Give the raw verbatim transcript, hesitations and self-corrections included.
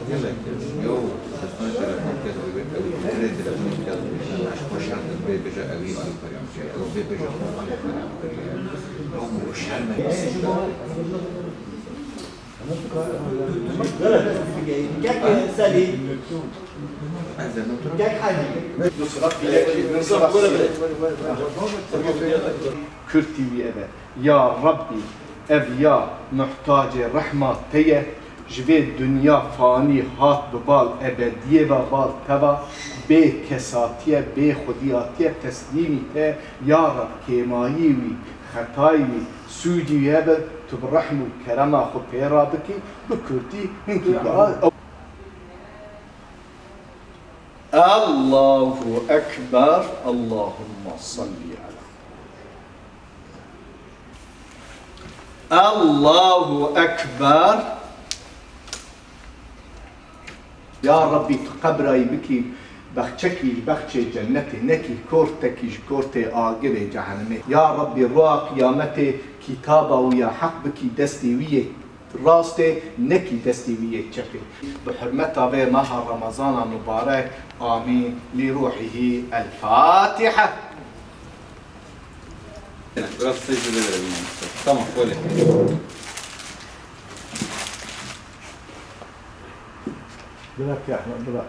Gelek yo, destuna telefon kes bi, ew bê telefon kes bi, aşk xweşan bê bêje ew ê alî peryam kiriye, ew bê bêje xwe alî peryam kiriye. Ew şerm e. Kek Selî. Kek Helî. Kurtî wî ev e. Ya Rabbî, ev ya muhtacê rehma te ye, ji vê dinya fanî hat bi bal ebediyê ve bal teva, bê kesatiye, bê xwediyatiye teslîmî te, ya Reb kêmayî wî, xetayî wî, sûcî wî hebe, tu bi rehm û kerema xwe pê re bikî, bi kurtî hinkî dua. Allahu Ekber, Allahumma salli ala. Allahu Ekber. Ya Rabbî, tu qebrayî bikî bexçekî ji bexçê cennetê, nekî kortekî ji kortê agirê cehennemê. Ya Rabbî, roja qiyametê kitaba wî ya heq bikî destê wî yê rastê, nekî destê wî yê çepê. Bi hurmeta vê meha Remezana mubarek, amîn. Lî ruhîhî El Fatiha. Biraz secde de verelim yani. Tamam, böyle. Bırak ya, bırak.